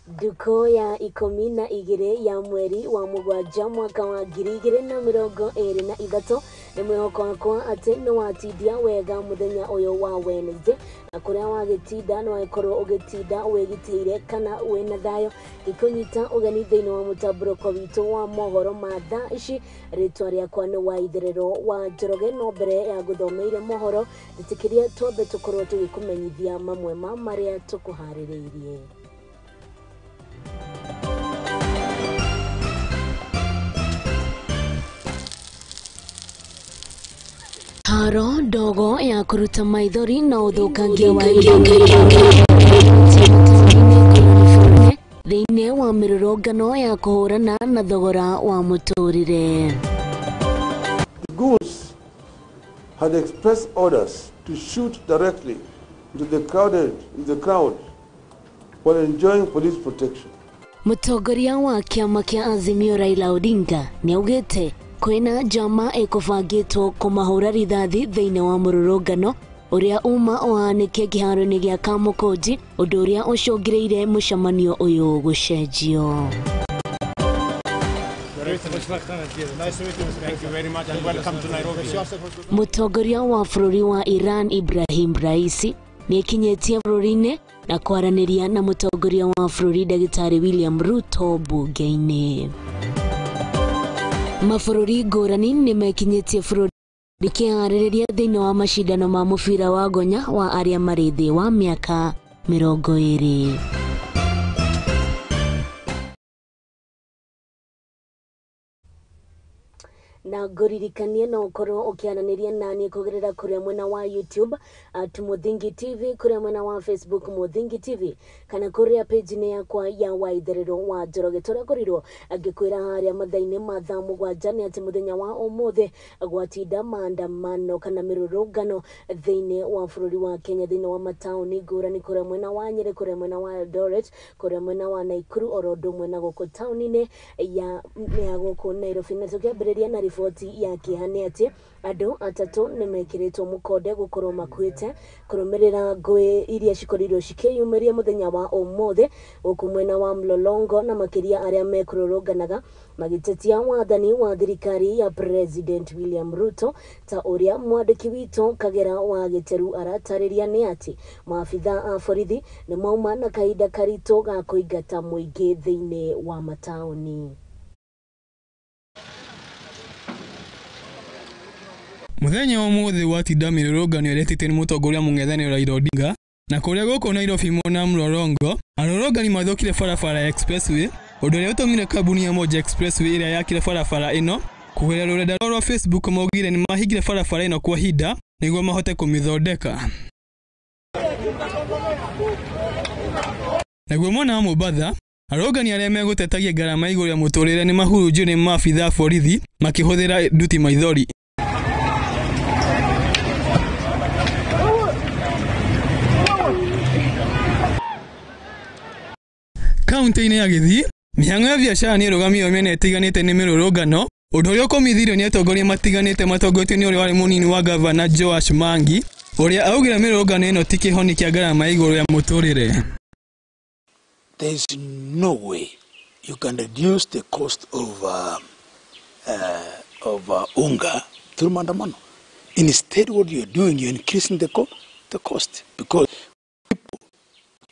Nduko ya 12 ya mweri wa mũgwanja mwaka wa 2023 nĩ mwĩhoko wakwa atĩ nĩ watindia wega mũthenya ũyũ wa Wednesday na kũrĩa wagĩtinda nĩ wagĩkorwo ũgĩtinda wĩgitĩire kana wĩna thayũ. Ngĩkũnyita ũgeni thĩinĩ wa mũtambũrũko witũ wa mohoro ma thaa ici. Rĩtwa rĩakwa nĩ Waitherero wa Njoroge, no mbere ya gũthomeire mohoro njĩtĩkĩria twambe tũkorwo tũgĩkũmenyithia mamwe ma marĩa tũkũharĩrĩirie. Haro ndogo ya kuruta maithori na ũthũkangia wa thĩinĩ wa mĩrũrũngano ya kũhũrana na thogora wa mũtũrĩre. The goons had expressed orders to shoot directly into the crowd while enjoying police protection. Mũtongoria wa kĩama kĩa Azimio Raila Odinga nĩaugĩte kwĩna njama ĩkũbangĩtwo kũmahũra rithathi thĩinĩ wa mũrũrũngano ũrĩa uma ũhanĩke kĩharo-inĩ gĩa Kamũkũnji, ũndũ ũrĩa ũcũngĩrĩire mũcemanio ũyũ gũcenjio. Mũtongoria wa bũrũri wa Iran Ibrahim Raisi nĩekinyĩtie bũrũri-inĩ na kwaranĩria na mũtongoria wa bũrũri Ndagĩtarĩ William Ruto bunge-inĩ. Mabũrũri ngũrani nĩmekinyĩtie bũrũri kĩharĩrĩria thĩinĩ wa macindano ma mũbira wa gonya wa arĩa marĩ thĩ wa mĩaka 20. Na ngũririkanie no ũkorwo ũkĩaranĩria naniĩ kũgerera kũrĩa mwena wa YouTube at Muthingi TV, kũrĩa mwena wa Facebook Muthingi TV, kana kũrĩa page-inĩ yakwa ya Waitherero wa Njoroge. Tũrakorirwo ngĩkwĩra harĩa mathaa-inĩ ma thaa 7 nĩ atĩ mũthenya wa ũmũthĩ gwatinda maandamano kana mĩrũrũngano thĩinĩ wa bũrũri wa Kenya, thĩinĩ wa mataũni ngũrani, kũrĩa mwena wa Nyĩrĩ, kũrĩa mwena wa Eldoret, kũrĩa mwena wa Naikuru, oro ũndũ ũmwe na gũkũ taũni-inĩ ya gũkũ Nairobi. Na tũkĩambĩrĩria na riboti ya kĩeha nĩ atĩ andũ atatũ nĩmekĩrĩtwo mũkonde gũkorwo makuĩte kũrũmĩrĩra ngũĩ iria cikorirwo cikĩyumĩria mũthenya wa ũmũthĩ gũkũ mwena wa Mlolongo, na makĩria arĩa mekũrũrũnganaga magĩtetia wathani wa thirikari ya President William Ruto, ta ũrĩa mwandĩki witũ Kagera wa Gĩteru aratarĩria nĩ atĩ maabitha a borithi nĩ mauma na kahinda karitũ ga kũingata mũingĩ thĩinĩ wa mataũni. Mũthenya wa ũmũthĩ watinda mĩrũrũngano ĩrĩa ĩtĩtwo nĩ mũtongoria mũng'ethanĩro Raila Odinga, na kũrĩa gũkũ Nairobi mwena Mlolongo, arũrũngani mathũkire barabara ya Expressway, ũndũ ũrĩa ũtũmire kambuni ya Moja Expressway ĩrĩa yakire barabara ĩno kũgerera rũrenda rwa Facebook maugire nĩ mahingire barabara ĩno kwa ihinda nĩguo mahote kũmĩthondeka. Naguo mwena wa Mombatha, arũrũngani arĩa megũtetagia ngarama igũrũ ya mũtũrĩre nĩ mahurunjirwo nĩ maabitha a borithi makĩhũthĩra nduti maithori. Kaunti-inĩ ya Gĩthii, mĩhang'o ya biacara nĩ ĩrũgamio mĩena ĩtiganĩte nĩ mĩrũrũngano, ũndũ ũrĩa ũkũmithirio nĩ atongoria matiganĩte matongoretio nĩ ũrĩa warĩ mũnini wa gavana Joash Mangi, ũrĩa augire mĩrũrũngano ĩno ti kĩhoni kĩa ngarama igũrũ ya mũtũrĩre. There is no way you can reduce the cost of unga through maandamano. Instead, what you're doing, you're increasing the cost, because people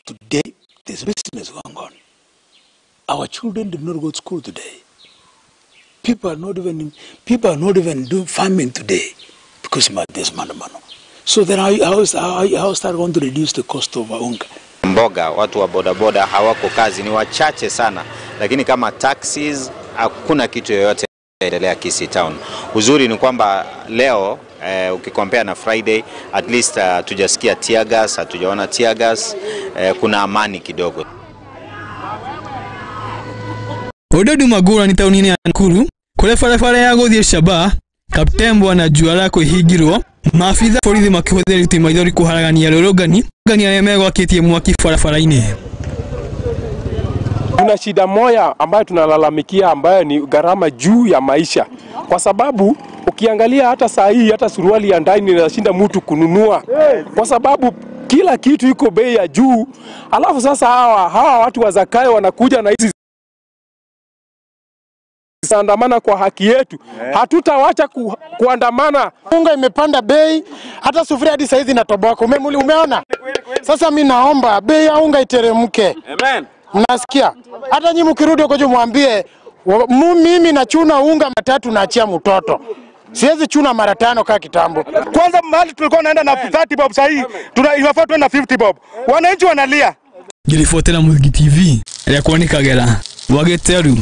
today, there's business going on. Our children did not go to school today. People are not even doing farming today because there's maandamano. So then how is that going to reduce the cost of unga? Mboga, watu wa bodaboda hawako kazi, ni wachache sana, lakini kama taxis hakuna kitu yoyote endelea Kisii Town. Uzuri ni kwamba leo ukikompea na Friday, at least hatujasikia tear gas, hatujaona tear gas, kuna amani kidogo. Ododu Magura ni tauni ya Nakuru, kule barabara ya gũthiĩ Shaba, Kaptembwa na Juala kwĩhingirwo, maabitha borithi makĩhũthĩra ruti maithori kũharagania arũrũngani arĩa megwakĩtie mwaki barabara-inĩ. Tuna shida moja ambayo tunalalamikia, ambayo ni gharama juu ya maisha, kwa sababu ukiangalia hata saa hii hata suruali ya ndani inashinda mtu kununua, kwa sababu Kila kitu iko bei ya juu. Alafu sasa hawa watu wa Zakayo wanakuja na hizi andamana kwa haki yetu. Hatutawacha kuandamana. Unga imepanda bei, hata sufuria hadi saizi inatoboka. Umeona? Sasa mimi naomba bei ya unga iteremke. Amen. Mnasikia? Hata nyinyi mkirudi huko juu mwambie mimi nachuna unga matatu naachia mtoto. Siwezi chuna mara 5 kama kitambo. Kwanza mahali tulikuwa tunaenda na 30 bob, sasa hii tunafaa tuende na 50 bob. Wananchi wanalia. Ngiribotera Muthingi TV rĩakwa nĩ Kagera wa Gĩteru.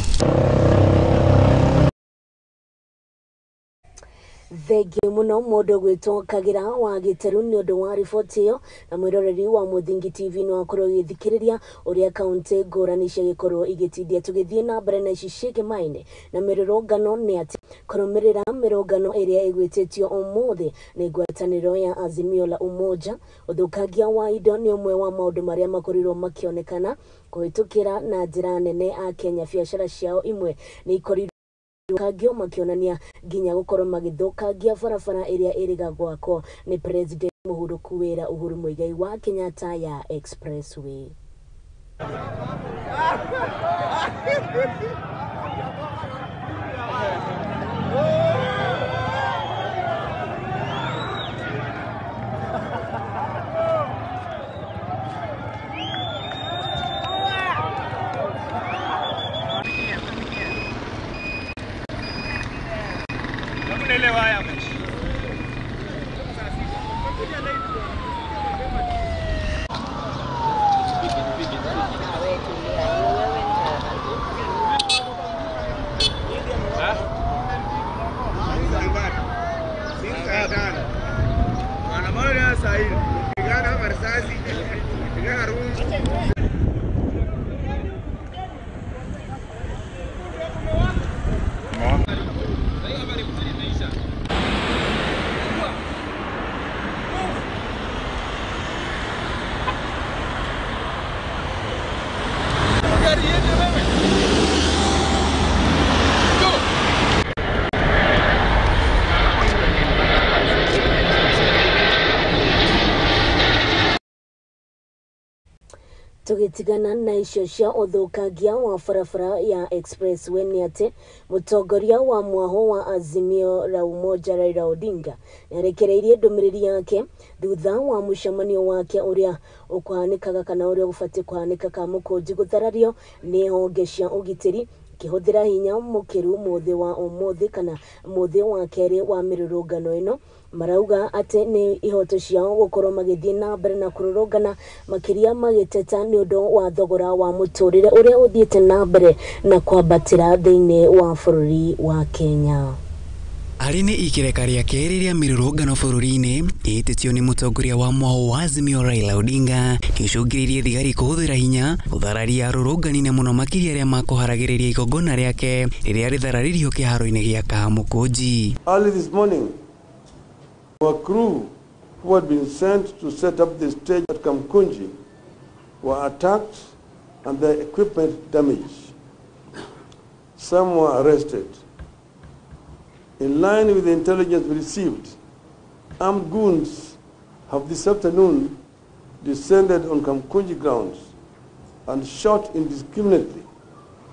Thengiũ mũno mũndũ gwĩtwo Kagera wa Gĩteru nĩ ũndũ wa riboti ĩyo, na mwĩroreri wa Muthingi TV no akorwo agĩthikĩrĩria ũrĩa kaunti ngũrani ciagĩkorwo igĩtindia. Tũgĩthiĩ na mbere na ici ciĩgĩmaine na mĩrũrũngano nĩ atĩ kũrũmĩrĩra mĩrũngano ĩrĩa ĩgwĩtĩtio ũmũthĩ nĩ ngwatanĩro ya Azimio la Umoja, ũthũkangia wa indo nĩ ũmwe wa maũndũ marĩa makorirwo makĩonekana kũhĩtũkĩra na njĩra nene a Kenya. Biacara ciao imwe nĩ ikorirwo kangio makionania nginya gukorwo magithukangia barabara ĩrĩa ĩrĩga gwakwo nĩ President mũhurũku wĩra Uhuru Muigai wa Kenyatta ya Expressway. Tũgĩtigana na icio cia ũthũkangia wa barabara ya Expressway nĩ atĩ mũtongoria wa mwaho wa Azimio la Umoja Raila Odinga nĩarekereirie ndũmĩrĩri yake thutha wa mũcemanio wake ũrĩa ũkũhanĩkaga kana ũrĩa ũbatiĩ kũhanĩka Kamũkũnji gũtharario nĩ honge cia ũgitĩri kĩhũthĩra hinya mũkĩru mũthĩ wa ũmũthĩ kana mũthĩ wa kerĩ wa mĩrũrũngano ĩno. Marauga atĩ nĩ ihoto ciao gũkorwo magĩthiĩ na mbere na kũrũrũngana makĩria magĩteta nĩ ũndũ wa thogora wa mũtũrĩre ũrĩa ũthiĩte na mbere na kwambatĩra thĩinĩ wa bũrũri wa Kenya. Arĩ nĩ ikereka rĩa kerĩ rĩa mĩrũrũngano bũrũri-inĩ ĩtĩtio nĩ mũtongoria wa mwaho wa Azimio Raila Odinga nĩũcũngĩrĩirie thigari kũhũthĩra hinya gũthararia arũrũngani na mũno makĩria arĩa makũharagĩrĩria igongona rĩake rĩrĩa rĩthararirio kĩharo-inĩ gĩa Kamũkũnji. Early this morning, our crew who had been sent to set up the stage at Kamkunji were attacked and their equipment damaged. Some were arrested. In line with the intelligence we received, armed goons have this afternoon descended on Kamkunji grounds and shot indiscriminately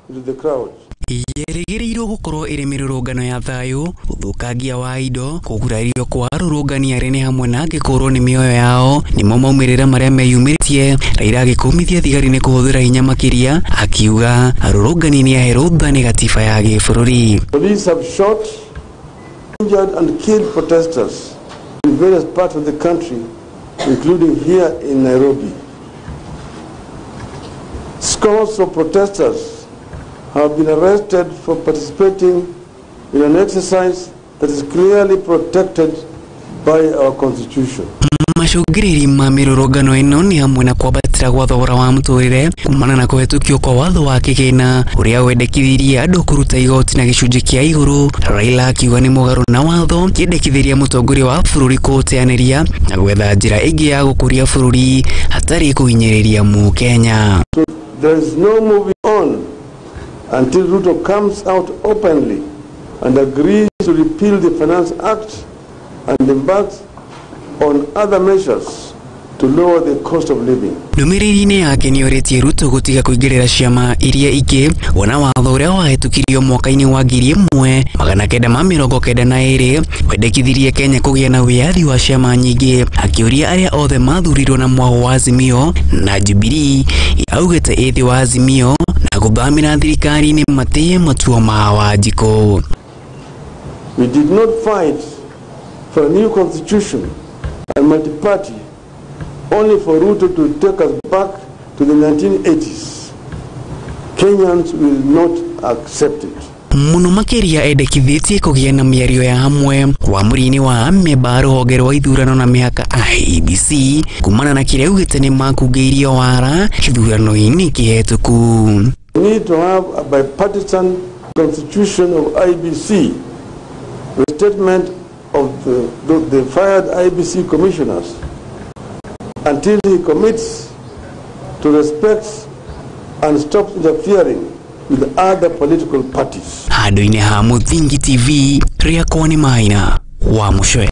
into the crowd. Yerĩgĩrĩirwo gũkorwo ĩrĩ mĩrũrũngano ya thayũ, ũthũkangia wa indo, kũgurario kwa arũrũngani arĩa nĩ hamwe na angĩkũrwo nĩ mĩoyo yao nĩmo maumĩrĩra marĩa meyumĩrĩtie. Raila agĩkũmithia thigari nĩ kũhũthĩra hinya makĩria, akiuga arũrũngani nĩ ahe rũtha nĩ gatiba ya gĩbũrũri. Police have shot, injured and killed protesters in various parts of the country, including here in Nairobi. Scores of protesters have been arrested for participating in an exercise that is clearly protected by our constitution. Macũngĩrĩria ma mĩrũrũngano ĩno nĩ hamwe na kwambatĩra gwa thogora wa mũtũrĩre kumana na kũhetũkio kwa watho wa kĩgĩna ũrĩa wendekithirie andũ kũruta igoti na gĩcunjĩ kĩa igũrũ. Raila akiuga nĩ mũgarũ na watho kĩendekithĩria mũtongoria wa bũrũri kũũteanĩria na gwetha njĩra ĩngĩ ya gũkũria bũrũri hatarĩ kũhinyĩrĩria mũkenya. So there is no moving on until Ruto comes out openly and agrees to repeal the Finance Act and embarks on other measures to lower the cost of living. Ndũmĩrĩri-inĩ yake nĩorĩtie Ruto gũtiga kũingĩrĩra ciama iria ingĩ wona watho ũrĩa wahĩtũkirio mwaka-inĩ wa 1992 wendekithirie Kenya kũgĩa na wĩyathi wa ciama nyingĩ, akĩũria arĩa othe mathurirwo na mwago wa Azimio na Jubilee augĩte ĩthĩ wa Azimio na gũthamĩra thirikari-inĩ matĩye matua ma Wanjikũ. We did not fight for a new constitution and multi-party only for Ruto to take us back to the 1980s. Kenyans will not accept it. Mũno makĩria endekithĩtie kũgĩa na mĩario ya hamwe wamũri-inĩ wa amemba a rũhonge rwa ithurano na mĩhaka IEBC kumana na kĩrĩa augĩte nĩ makungĩirio wara gĩthurano-inĩ kĩhetũku. We need to have a bipartisan constitution of IEBC, restatement of the fired IEBC commissioners until he commits to respect and stops interfering with other political parties. Handũ-inĩ ha Mũthingi TV, rĩakwa nĩ Maina wa Mũcwe.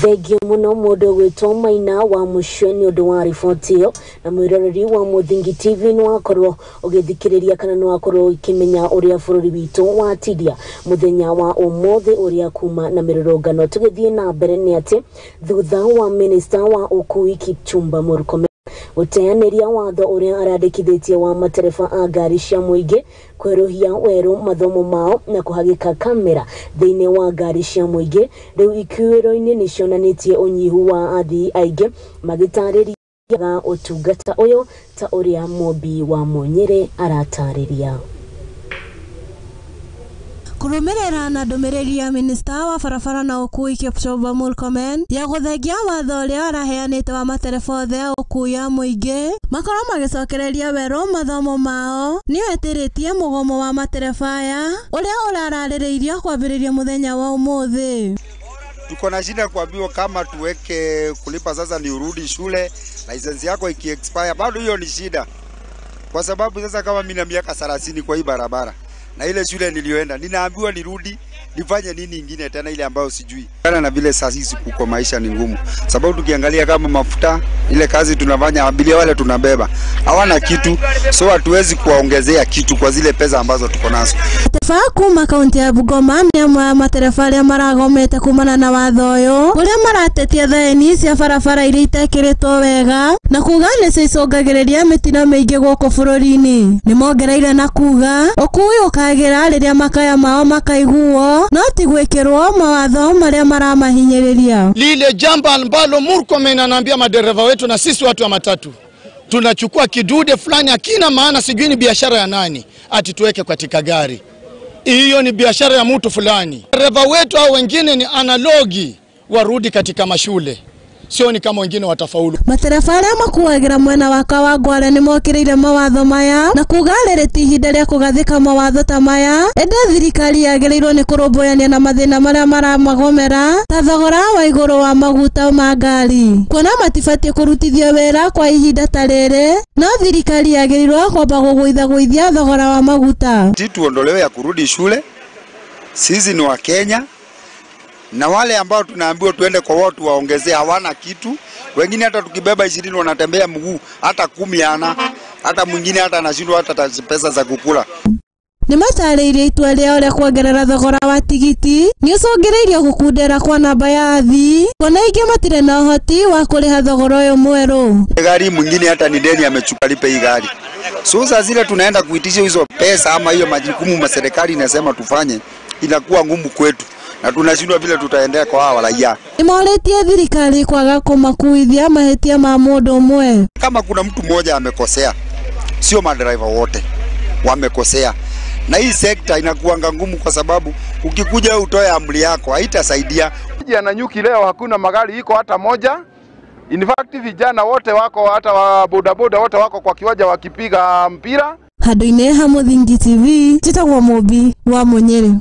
Thengio muno mundu gwitwo Maina wa Mũcwe nĩ ũndũ wa riboti ĩyo, na mwĩroreri wa Mũthingi TV nĩ wakorwo ũgĩthikĩrĩria kana nĩ wakorwo ũkĩmenya ũrĩa bũrũri witũ watindia mũthenya wa ũmũthĩ ũrĩa kuma na mĩrũrũngano. Tũgĩthiĩ na mbere nĩ atĩ thutha wa minista wa ũkui Kipchumba Murkomen gũteanĩria watho ũrĩa arandĩkithĩtie wa matereba a ngari cia mũingĩ kwerũhia werũ mathomo mao na kũhagĩka kamera thĩinĩ wa ngari cia mũingĩ, rĩu ikuĩro-inĩ nĩ cionanĩtie ũnyihu wa athii aingĩ magĩtarĩria ũtungata ũyũ ta ũrĩa Mũmbi wa Mũnyĩrĩ aratarĩria. Kũrũmĩrĩra na ndũmĩrĩri ya minista wa barabara na ũkui Kipchumba Murkomen ya gũthengia watho ũrĩa araheanĩte wa matereba othe a ũkui a mũingĩ makorwo magĩcokereria werũ mathomo mao, nĩyo ĩtĩrĩtie mũgomo wa matereba aya ũrĩa ũrararĩrĩirio kwambĩrĩria mũthenya wa ũmũthĩ. Tuko na shida kuambiwa kama tuweke kulipa sasa ni urudi shule, license yako ikiexpire bado hiyo ni shida. Kwa sababu sasa kama mimi na miaka 30 kwa hii barabara na ile shule nilioenda ninaambiwa nirudi nifanye nini ingine tena ile ambayo sijui. Kana na vile sasa hizi kuko maisha ni ngumu. Sababu tukiangalia kama mafuta ile kazi tunafanya abiria wale tunabeba hawana kitu, so hatuwezi kuwaongezea kitu kwa zile pesa ambazo tuko nazo. Matereba kuma kaunti ya Bungoma nĩ amwe a matereba arĩa maragomete kumana na watho ũyũ ũrĩa maratetia thaĩni cia barabara iria itekĩrĩtwo wega na kuga nĩcio icũngagĩrĩria mĩtino mĩingĩ gũkũ bũrũri-inĩ. Nĩ mongereire na kuga ũkui ũkagĩra rĩrĩa makaya mao makaiguo no ti gwĩkĩrwo mawatho marĩa maramahinyĩrĩria. Lile jambo ambalo Murkomen anaambia madereva wetu na sisi watu wa matatu, tunachukua kidude fulani akina maana, sijui ni biashara ya nani, ati tuweke katika gari. Hiyo ni biashara ya mtu fulani. Dereva wetu au wengine ni analogi, warudi katika mashule. Sio ni kama wengine watafaulu. Matereba arĩa makuagĩra mwena wa Kawangware nĩ mokĩrĩire mawatho maya na kuga rĩrĩ ti ihinda rĩa kũgathĩka mawatho ta maya, ĩndĩ thirikari yagĩrĩirwo nĩ kũrũmbũyania na mathĩna marĩa maramagomera ta thogora wa igũrũ wa maguta ma ngari, kuona matibatiĩ kũrutithio wĩra kwa ihinda ta rĩrĩ, no thirikari yagĩrĩirwo kwamba kũgũithagũithia thogora wa maguta. Tuondolewe ya kurudi shule, sisi ni wa Kenya. Na wale ambao tunaambiwa tuende kwa watu waongezee hawana kitu. Wengine hata tukibeba 20 wanatembea mguu, hata 10 ana, hata mwingine hata anashindwa hata pesa za kukula. Nĩ matarĩirie itua rĩao rĩa kuongerera thogora wa tigiti nĩ ũcũngĩrĩirio gũkundera kwa namba ya athii, kuona aingĩ matirĩ na ũhoti wa kũrĩha thogora ũyũ mwerũ. Gari mwingine hata ni deni amechukua lipe hii gari. So sasa zile tunaenda kuitisha hizo pesa ama hiyo majukumu ma serikali inasema tufanye, inakuwa ngumu kwetu na tunashindwa vile tutaendea kwa hawa raia. Nĩmorĩtie thirikari kwaga kũmakuithia mahĩtia ma mũndũ ũmwe. Kama kuna mtu mmoja amekosea, sio madriver wote wamekosea. Na hii sekta inakuanga ngumu kwa sababu ukikuja utoe amri yako haitasaidia. Na nyuki leo hakuna magari iko hata moja. In fact vijana wote wako hata wa bodaboda wote wako kwa kiwanja wakipiga mpira. Handũ-inĩ ha Mũthingi TV, njĩtagwo Mũmbi wa Mũnyĩrĩ.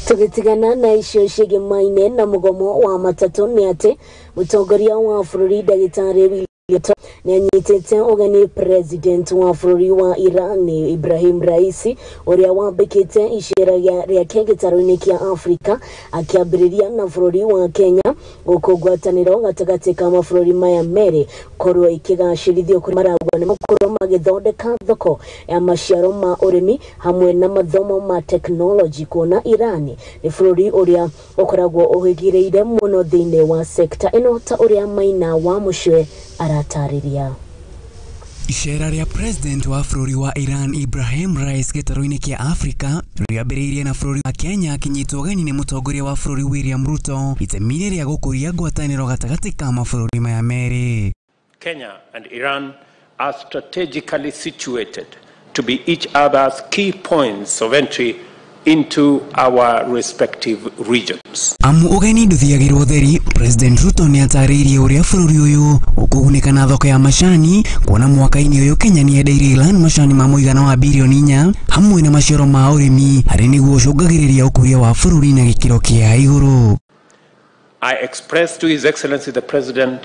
Tũgĩtigana na icio ciĩgemaine na mũgomo wa matatũ nĩ atĩ mũtongoria wa bũrũri ndagĩtarĩ William Ruto Nĩ anyitĩte ũgeni president wa bũrũri wa Iran Ibrahim Raisi ũrĩa wambĩkĩte icera rĩake gĩtarũ-inĩ kĩa Afrika akĩambĩrĩria na bũrũri wa Kenya gũkũ ngwatanĩro gatagatĩ ka mabũrũri maya merĩ korwo ikĩgacĩrithio kũrĩa maragua nĩ makorwo magĩthondeka thoko ya maciaro ma ũrĩmi hamwe na mathomo ma tekinoronjĩ kuona Iran nĩ bũrũri ũrĩa ũkoragwo ũhĩgĩrĩire mũno thĩinĩ wa sekta ĩno ta ũrĩa Maina wa Mũcwe aratarĩria. Icera rĩa president wa bũrũri wa Iran Ibrahim Rais gĩtarũ-inĩ kĩa Afrika rĩambĩrĩirie na bũrũri wa Kenya akinyitwo ũgeni nĩ mũtongoria wa bũrũri William Ruto itemi-inĩ rĩa gũkũria ngwatanĩro gatagatĩ ka mabũrũri maya merĩ. Kenya and Iran are strategically situated to be each other's key points of entry into our respective regions. Amu ũgeni ndũthiagĩrwo theri, President Ruto nĩ atarĩirie ũrĩa bũrũri ũyũ ũkũgunĩka na thoko ya macani kuona mwaka-inĩ ũyũ Kenya nĩ yendeirie Iran macani ma mũigana wa birioni 4 hamwe na maciaro ma ũrĩmi harĩ nĩguo ũcũngagĩrĩria ũkũria wa bũrũri na gĩkĩro kĩa igũrũ. I express to His Excellency the President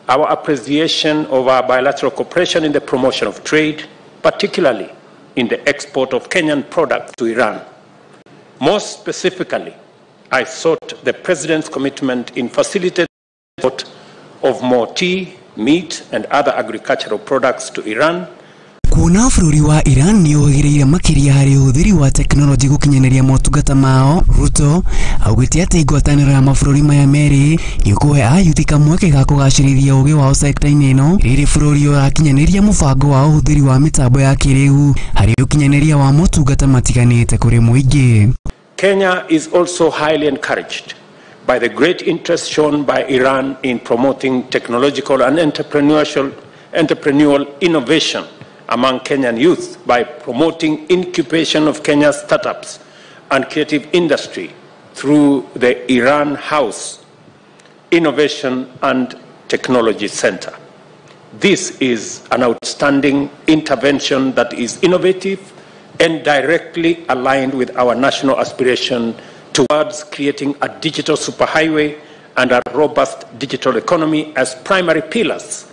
our appreciation of our bilateral cooperation in the promotion of trade, particularly in the export of Kenyan products to Iran. More specifically, I sought the President's commitment in facilitating the export of more tea, meat, and other agricultural products to Iran. Kuona bũrũri wa Iran nĩ ũhĩgĩrĩire makĩria harĩ ũhũthĩri wa tekinoronjĩ gũkinyanĩria motungata mao, Ruto augĩte atĩ ngwatanĩro ya mabũrũri maya merĩ nĩ ũkũhe ayuthi kamweke ga kũgacĩrithia ũgĩ wao sekta-inĩ ĩno rĩrĩ bũrũri ũrakinyanĩria mũbango wa ũhũthĩri wa mĩtambo ya kĩrĩu harĩ ũkinyanĩria wa motungata matiganĩte kũrĩ mũingĩ. Kenya is also highly encouraged by the great interest shown by Iran in promoting technological and entrepreneurial innovation among Kenyan youth by promoting incubation of Kenya's startups and creative industry through the Iran House Innovation and Technology Center. This is an outstanding intervention that is innovative and directly aligned with our national aspiration towards creating a digital superhighway and a robust digital economy as primary pillars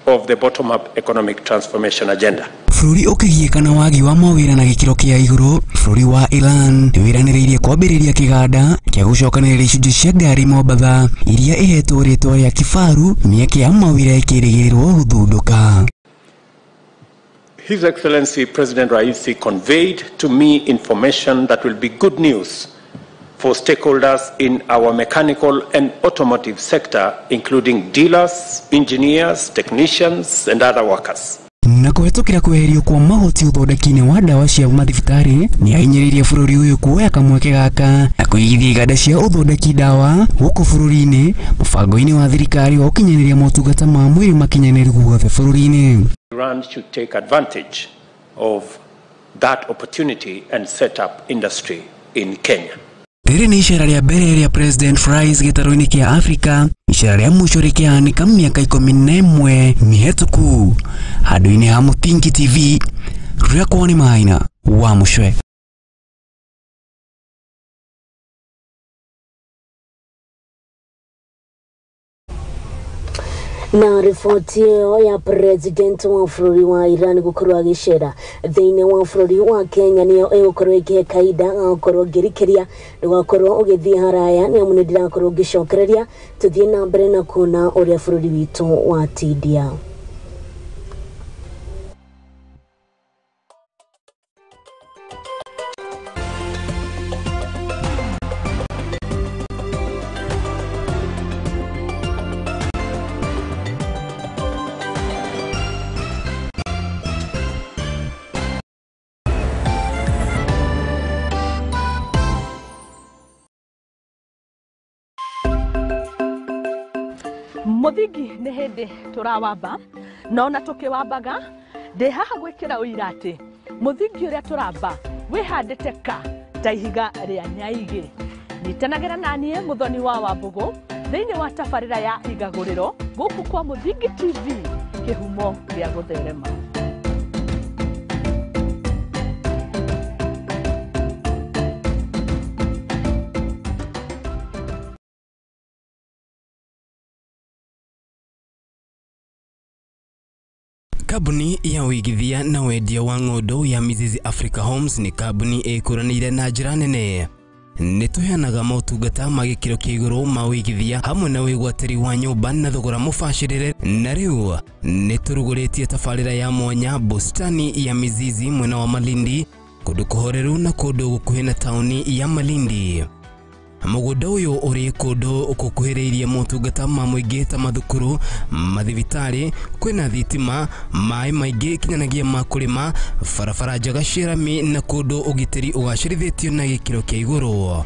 of the bottom-up economic transformation agenda. Bũrũri ũkĩgiĩka na wagi wa mawĩra na gĩkĩro kĩa igũrũ, bũrũri wa Iran nĩwĩranĩrĩirie kwambĩrĩria kĩganda kĩa gũcokanĩrĩria icunjĩ cia ngari Mombatha iria ihetwo rĩtwa rĩa Kifaru, mĩeke ya mawĩra ĩkĩrĩgĩrĩrwo gũthundũka. His Excellency President Raisi conveyed to me information that will be good news for stakeholders in our mechanical and automotive sector, including dealers, engineers, technicians, and other workers. Na kũhetũkĩra kweherio kwa magoti ũthondeki-inĩ wa ndawa cia mathibitarĩ nĩ ahinyĩrĩirie bũrũri ũyũ kuoya kamweke gaka na kũigithia iganda cia ũthondeki ndawa gũkũ bũrũri-inĩ mũbango-inĩ wa thirikari wa gũkinyanĩria motungata ma mwĩrĩ makinyanĩru guothe bũrũri-inĩ. Iran should take advantage of that opportunity and set up industry in Kenya. Rĩrĩ nĩ icera rĩa mbere rĩa President Rais gĩtarũ-inĩ kĩa Afrika, icera rĩa mũico rĩkĩhanĩka mĩaka 11 mĩhetũku. Handũ-inĩ ha Mũthingi TV, rĩakwa nĩ Maina wa Mũcwe. Na riboti ĩyo ya president wa bũrũri wa Iran gũkorwo agĩcera thĩinĩ wa bũrũri wa Kenya nĩyo ĩgũkorwo ĩkĩhe kahinda ga gũkorwo ngĩrikĩria ndũgakorwo ũgĩthiĩ haraya nĩ amu nĩ ndĩrakorwo ngĩcokereria tũthiĩ na mbere na kuona ũrĩa bũrũri witũ watindia. Muthingi nĩ hĩndĩ tũrawamba no na tũkĩwambaga ndĩ haha gwĩkĩra ũira atĩ mũthingi ũrĩa tũramba wĩhandĩte ka ta ihiga rĩa nyaigĩ. Nyitanagĩra na niĩ Mũthoni wa Wambũgũ thĩinĩ wa tabarĩra ya Igagũrĩro gũkũ kwa Mũthingi TV, kĩhumo gĩa gũtherema. Kambuni ya ũigithia na wendia wa ng'ũndũ ya Mizizi Africa Homes nĩ kambuni ĩkũranĩire na njĩra nene. Nĩ tũheanaga motungata ma gĩkĩro kĩa igũrũ ma ũigithia hamwe na wĩgwatĩri wa nyũmba na thogora mũbacĩrĩre. Na rĩu nĩ tũrugũrĩtie tabarĩra ya mwanya bustani ya Mizizi mwena wa Malindi, kũndũ kũhoreru na kũndũ gũkuhĩ na taũni ya Malindi. Mũgũnda ũyũ ũrĩ kũndũ gũkuhĩrĩirie motungata ma mũingĩ ta mathukuru, mathibitarĩ, kwĩna thitima, maĩ maingĩ kinyanagĩa ma kũrĩma, barabara njega cia rami na kũndũ ũgitĩri ũgacĩrithĩtio na gĩkĩro kĩa igũrũ.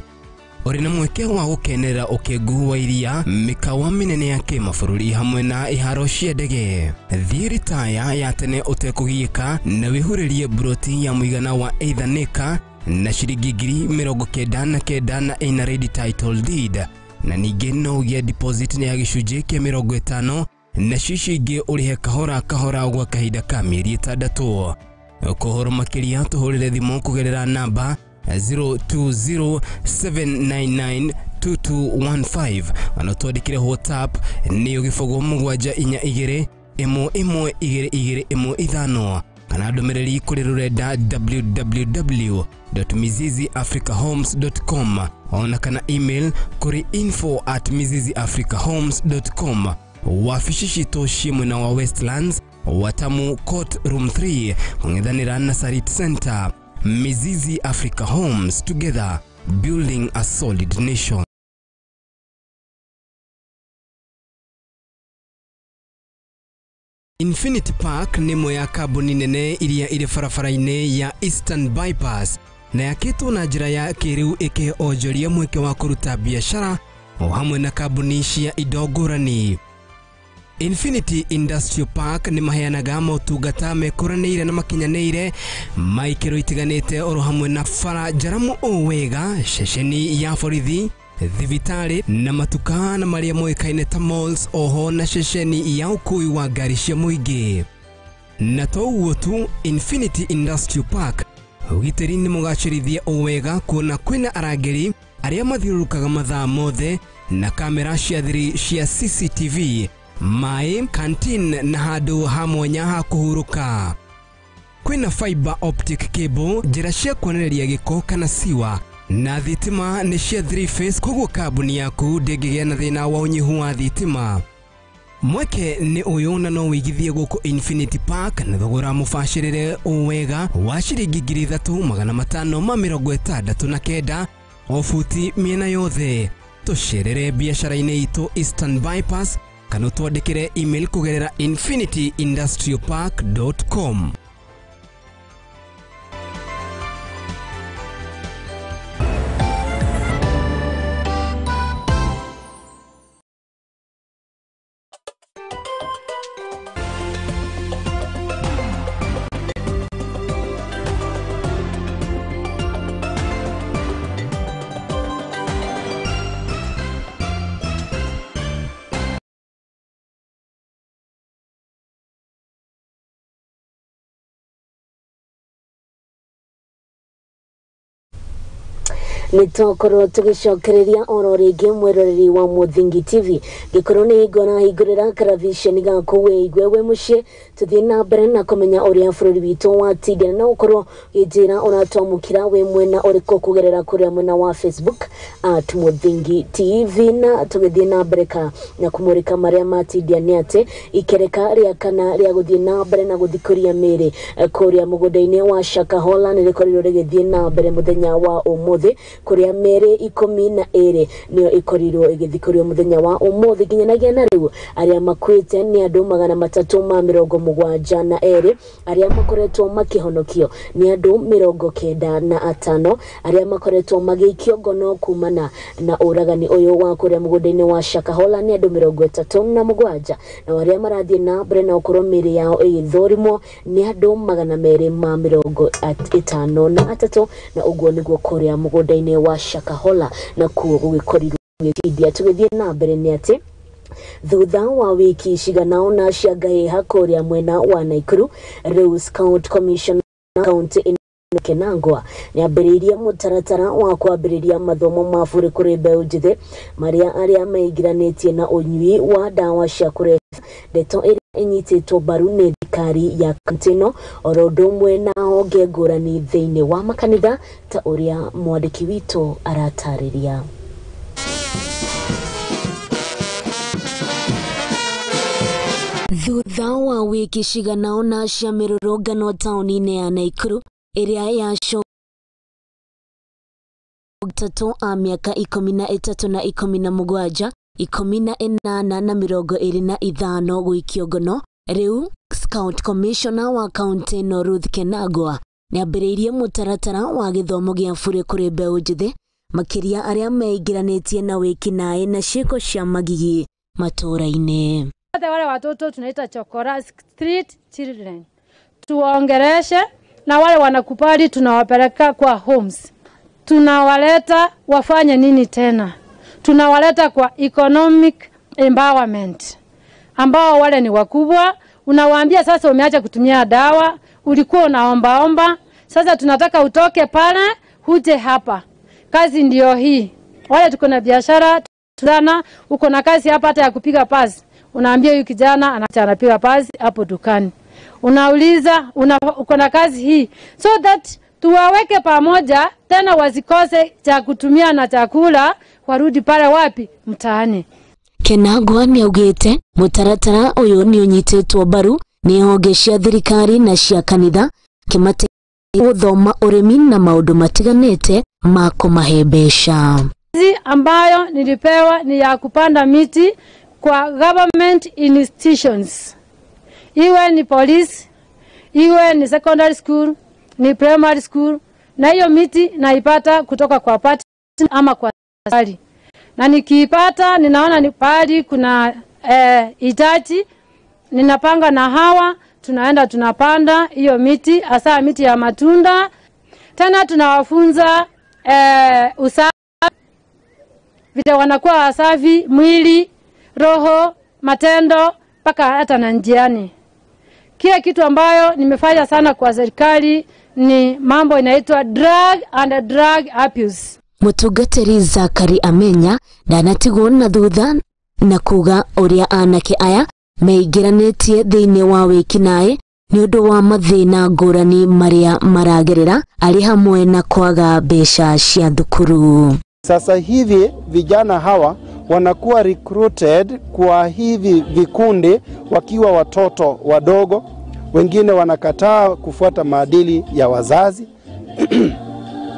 Ũrĩ na mweke wa gũkenerera ũkengu wa iria, mĩkawa mĩnene ya kĩmabũrũri hamwe na iharo cia ndege. Thiĩ ritaya ya tene ũtekũgiĩka na wĩhurĩrie mburoti ya mũigana wa either na ciringi 99,000 na ĩna ready title deed, na ningĩ no ũgĩe deposit ya gĩcunjĩ kĩa 50 na cici ingĩ ũrĩhe kahora kahora gwa kahinda ka mĩeri 6. Kũhoro makĩria tũhũrĩre thimũ kũgerera namba 0207992215 kana twandĩkĩre WhatsApp nĩyo 0742 11 22 15 kana ndũmĩrĩri kũrĩ rũrenda www.miziziafricahomes.com ona kana email kũrĩ info@miziziafricahomes.com. Wabici citũ ciĩ mwena wa Westlands, Watamu Court Room 3, kũng'ethanĩra na Sarit Center. Mizizi Africa Homes, together building a solid nation. Infinity Park nĩ ĩmwe ya kambuni nene iria irĩ barabara-inĩ ya Eastern Bypass na yakĩtwo na njĩra ya kĩrĩu ĩkĩhe onjoria mweke wa kũruta biacara o hamwe na kambuni cia indo ngũrani. Infinity Industrial Park nĩ maheanaga motungata mekũranĩire na makinyanĩire ma ikĩro itiganĩte oro hamwe na bara njaramu o wega, ceceni ya borithi, thibitarĩ na matuka na marĩa moĩkaine ta malls, oho na ceceni ya ũkui wa ngari cia mũingĩ. Na to ũguo tu, Infinity Industrial Park ũgitĩri nĩ mũgacĩrithie o wega kuona kwĩna arangĩri arĩa mathiũrũrũkaga mathaa mothe na kamera cia thiri cia CCTV, maĩ, canteen na handũ ha mwanya ha kũhurũka. Kwĩna fiber optic cable, njĩra cia kuonereria gĩko kana siwa, na thitima nĩ cia 3 phase, koguo kambuni yaku ndĩngĩgĩa na thĩna wa ũnyihu wa thitima. Mweke nĩ ũyũ na no wĩigithie gũkũ Infinity Park na thogora mũbacĩrĩre o wega wa ciringi 3,569 o buti mĩena yothe. Tũcerere biacara-inĩ itũ Eastern Bypass kana twandĩkĩre email kũgerera infinityindustrialpark.com. Nĩtũkorwo tũgĩcokereria oro rĩngĩ mwĩroreri wa Mũthingi TV gĩkorwo nĩ hingo na hingũrĩra karaviceni gaku wĩigue wĩ mũciĩ, tũthiĩ na mbere na kũmenya ũrĩa bũrũri witũ watinda na ũkorwo ũkĩnjĩra ũratwamũkĩra wĩ mwena ũrĩkũ kũgerera kũrĩa mwena wa Facebook at Mũthingi TV. Na tũgĩthiĩ na mbere na kũmũrĩka marĩa matindia nĩ atĩ ikereka rĩa kana rĩa gũthiĩ na mbere na gũthikũria mĩĩrĩ kũrĩa mũgũnda-inĩ wa Shakahola nĩ rĩkorirwo rĩgĩthiĩ na mbere mũthenya wa ũmũthĩ, kũrĩa mĩĩrĩ 12 nĩyo ĩkorirwo ĩgĩthikũrio mũthenya wa ũmũthĩ. Nginyanagia na rĩu arĩa makuĩte nĩ andũ 372, arĩa makoretwo makĩhonokio nĩ andũ 95, arĩa makoretwo magĩikio ngono kumana na ũragani ũyũ wa kũrĩa mũgũnda-inĩ wa Shakahola nĩ andũ 37, na arĩa marathiĩ na mbere na gũkorwo mĩĩrĩ yao ĩgĩthũrimwo nĩ andũ 253, na ũguo nĩguo kũrĩa mũgũnda-inĩ wa Shakahola na kuo gũgĩkorirwo gĩtindia. Tũgĩthiĩ na mbere nĩ atĩ thutha wa wiki cigana ũna cia ngahĩha kũrĩa mwena wa Nakuru, rĩu Scout Commission county Kenangwa nĩambĩrĩirie mũtaratara wa kwambĩrĩria mathomo ma bũrũri kũrĩ mbeũ njĩthĩ marĩa arĩa meingĩranĩtie na ũnyui wa ndawa cia kũrebia, ndeto ĩrĩa ĩnyitĩtwo mbaru nĩ thirikari ya kaunti ĩno oro ũndũ ũmwe na honge ngũrani thĩinĩ wa makanitha ta ũrĩa mwandĩki witũ aratarĩria. Thutha wa wiki cigana ũna cia mĩrũrũngano taũni-inĩ ya Naikuru ĩrĩa yacokirie atatũ a mĩaka 13 na 17, 18 na 25 gũikio ngono, rĩu Scout Commissioner wa kaunti ĩno Ruth Kenagwa nĩambĩrĩirie mũtaratara wa gĩthomo gĩa bure kũrĩ mbeũ njĩthĩ makĩria arĩa meingĩranĩtie na wĩkinaĩ na ciĩko cia magigi matũũra-inĩ. Hata wale watoto tunaita chokora street children tuwaongereshe, na wale wanakubali tunawapeleka kwa homes. Tunawaleta wafanye nini tena? Tunawaleta kwa economic empowerment, ambao wale ni wakubwa. Unawaambia sasa umeacha kutumia dawa, ulikuwa unaombaomba, sasa tunataka utoke pale uje hapa. Kazi ndio hii. Wale tuko na biashara tuna, uko na kazi hapa hata ya kupiga pasi. Unaambia huyu kijana anapiga pasi hapo dukani. Unauliza uko na kazi hii, so that tuwaweke pamoja tena wasikose cha kutumia na chakula, warudi pale wapi? Mtaani. Kenagwa nĩaugĩte mũtaratara ũyũ nĩũnyitĩtwo mbaru nĩ honge cia thirikari na cia kanitha kĩmateithia gũthoma ũrĩmi na maũndũ matiganĩte ma kũmahe mbeca. Kazi ambayo nilipewa ni ya kupanda miti kwa government institutions, iwe ni police, iwe ni secondary school, ni primary school, na hiyo miti naipata kutoka kwa party ama kwa serikali. Na nikiipata ninaona ni pahali kuna hitaji, ninapanga na hawa, tunaenda tunapanda hiyo miti, hasa miti ya matunda. Tena tunawafunza usafi, vile wanakuwa wasafi mwili, roho, matendo, mpaka hata na njiani. Kila kitu ambayo nimefanya sana kwa serikali ni mambo inaitwa drug and drug abuse. Mũtungatĩri Zakari Amenya ndanatigwo na thutha na kuga ũrĩa anake aya meingĩranĩtie thĩinĩ wa wĩkinaĩ nĩ ũndũ wa mathĩna ngũrani marĩa maragerera arĩ hamwe na kwaga mbeca cia thukuru. Sasa hivi vijana hawa wanakuwa recruited kwa hivi vikundi wakiwa watoto wadogo. Wengine wanakataa kufuata maadili ya wazazi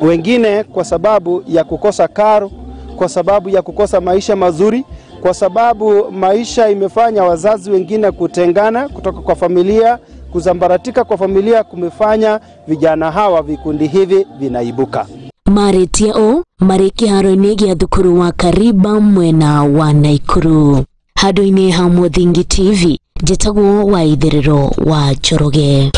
wengine kwa sababu ya kukosa karo, kwa sababu ya kukosa maisha mazuri, kwa sababu maisha imefanya wazazi wengine kutengana kutoka kwa familia, kuzambaratika kwa familia kumefanya vijana hawa vikundi hivi vinaibuka. Marĩtie ũũ marĩ kĩharo-inĩ gĩa thukuru wa Kariba mwena wa Naikuru. Handũ-inĩ ha Mũthingi TV, njĩtagwo Waitherero wa Njoroge.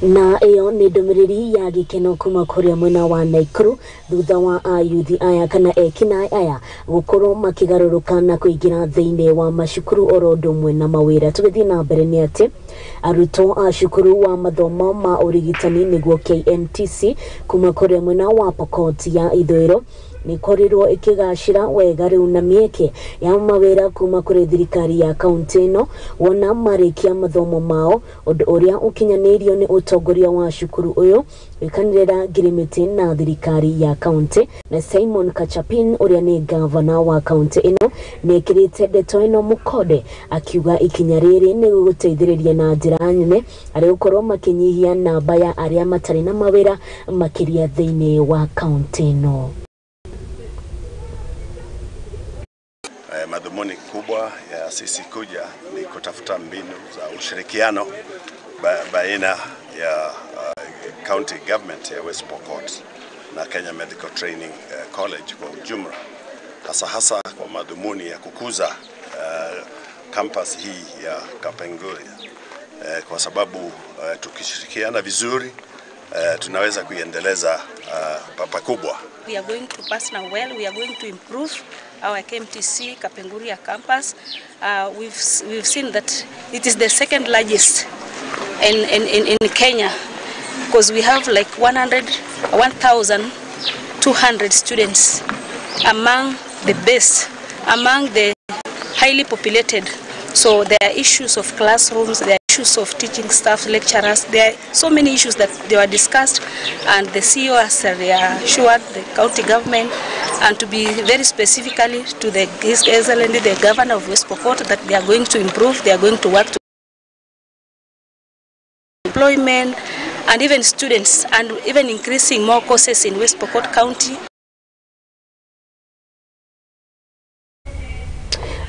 Na ĩyo nĩ ndũmĩrĩri ya gĩkeno kuma kũrĩa mwena wa Naikuru thutha wa ayuthi aya kana ekinaĩ aya gũkorwo makĩgarũrũka na kũingĩra thĩinĩ wa macukuru oro ũndũ ũmwe na mawĩra. Tũgĩthiĩ na mbere nĩ atĩ arutwo a cukuru wa mathomo ma ũrigitani nĩguo KMTC kuma kũrĩa mwena wa Pokot ya ithũĩro nĩkorirwo ĩkĩgacĩra wega rĩu na mĩeke ya mawĩra kuma kũrĩ thirikari ya kaunti ĩno wona marĩkia mathomo mao, ũndũ ũrĩa ũkinyanĩirio nĩ ũtongoria wa cukuru ũyũ wĩkanĩrĩra ngirimiti na thirikari ya kaunti. Na Simon Kachapin ũrĩa nĩ gavana wa kaunti ĩno nĩekĩrĩte ndeto ĩno mũkonde akiuga ikinya rĩrĩ nĩ gũgũteithĩrĩria na njĩra nene arĩ gũkorwo makĩnyihia namba ya arĩa matarĩ na mawĩra makĩria thĩinĩ wa kaunti ĩno. Madhumuni kubwa ya sisi kuja ni kutafuta mbinu za ushirikiano baina ya county government ya West Pokot na Kenya Medical Training College kwa ujumla, hasa hasa kwa madhumuni ya kukuza campus hii ya Kapenguria, kwa sababu tukishirikiana vizuri tunaweza kuiendeleza pakubwa. We are going to partner well. We are going to improve our KMTC Kapenguria campus. We've seen that it is the second largest in Kenya, because we have like 1,200 students among the best, among the highly populated. So there are issues of classrooms, there are issues of teaching staff, lecturers, there are so many issues that they were discussed, and the CEO has reassured the county government, and to be very specifically to the His Excellency the Governor of West Pokot, that they are going to improve, they are going to work to employment and even students, and even increasing more courses in West Pokot County.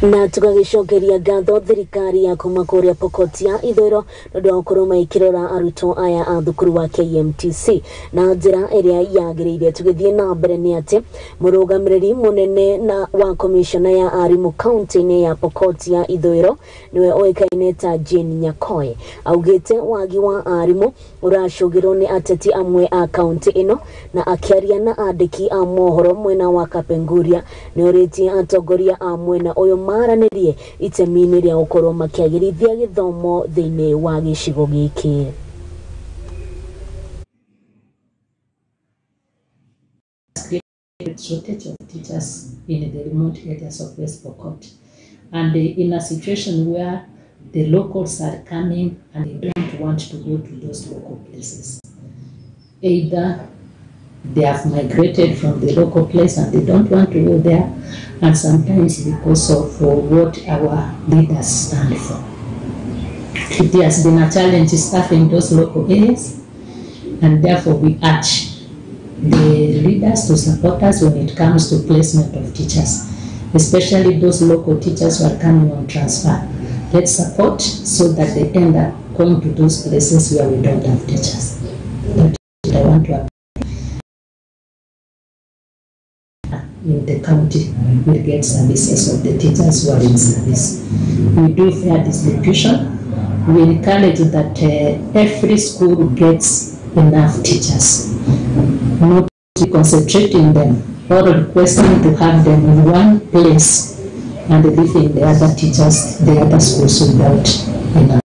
Na tugagicokeria ngatho thirikari ya kuma kuria Pokot ya Ithũĩro nĩ ũndũ wa gũkorwo maikĩrora arutwo aya a thukuru wa KMTC na njĩra ĩrĩa yagĩrĩire. Tũgĩthiĩ na mbere nĩ atĩ mũrũgamĩrĩri mũnene na wa komishona ya arimũ kaunti-inĩ ya Pokot ya Ithũĩro nĩwe ũĩkaine ta Jane Nyakoe augĩte wagi wa arimũ ũracũgĩrwo nĩ ateti amwe a kaunti ĩno, na akĩaria na andĩki a mohoro mwena wa Kapenguria nĩ ũrĩtie atongoria a mwena ũyũ maranĩrie itemi-inĩ rĩa gũkorwo makĩagĩrithia gĩthomo thĩinĩ wa gĩcigo gĩkĩ. Shortage of teachers in the remote areas of West Pokot, and in a situation where the locals are coming and they don't want to go to those local places. Either they have migrated from the local place and they don't want to go there, and sometimes because of what our leaders stand for. It has been a challenge staffing those local areas, and therefore we urge the leaders to support us when it comes to placement of teachers, especially those local teachers who are coming on transfer. Let's support so that they end up going to those places where we don't have teachers. That is what I want to in the county will get services of the teachers who are in service. We do fair distribution. We encourage that every school gets enough teachers, not concentrating them or requesting to have them in one place and leaving the other teachers, the other schools without enough.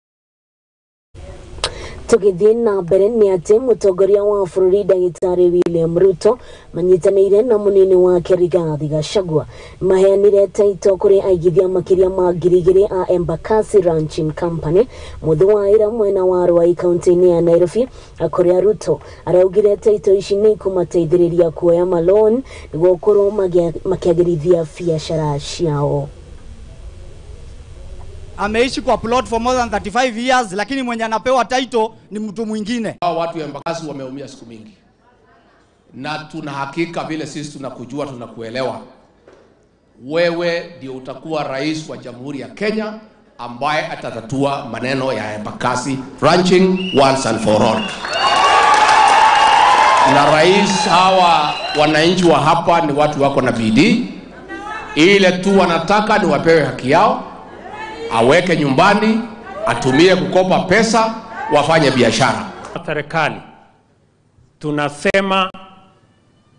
Tũgĩthiĩ na mbere nĩ atĩ mũtongoria wa bũrũri ndagĩtarĩ William Ruto manyitanĩire na mũnini wake Rigathi Gachagua maheanire taito kũrĩ aigithia makĩria ma 2,000 a Embakasi Ranching Company mũthĩ wa ira mwena wa Ruai kaunti-inĩ ya Nairobi, kũrĩa Ruto araugire taito ici nĩ ikũmateithĩrĩria kuoya malon nĩguo gũkorwo makĩagĩrithia biacara ciao. Ameishi kwa plot for more than 35 years, lakini mwenye anapewa title ni mtu mwingine. Hao watu ya Embakasi wameumia siku mingi, na tuna hakika vile sisi tunakujua, tunakuelewa. Wewe ndio utakuwa rais wa Jamhuri ya Kenya ambaye atatatua maneno ya Embakasi ranching once and for all. Na rais, hawa wananchi wa hapa ni watu wako na bidii. Ile tu wanataka ni wapewe haki yao, aweke nyumbani, atumie kukopa pesa, wafanye biashara. Serikali tunasema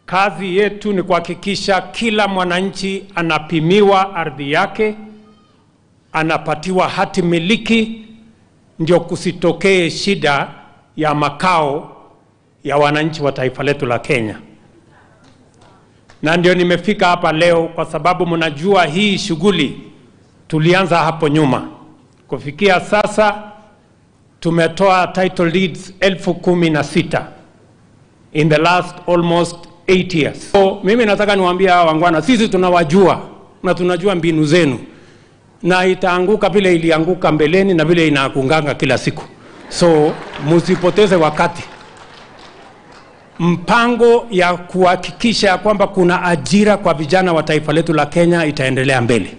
kazi yetu ni kuhakikisha kila mwananchi anapimiwa ardhi yake, anapatiwa hati miliki, ndio kusitokee shida ya makao ya wananchi wa taifa letu la Kenya. Na ndio nimefika hapa leo kwa sababu mnajua hii shughuli tulianza hapo nyuma. Kufikia sasa tumetoa title deeds 16,000 in the last almost 8 years. So mimi nataka niwaambie hawa wangwana, sisi tunawajua na tunajua mbinu zenu, na itaanguka vile ilianguka mbeleni na vile inaakunganga kila siku. So msipoteze wakati. Mpango ya kuhakikisha kwamba kuna ajira kwa vijana wa taifa letu la Kenya itaendelea mbele.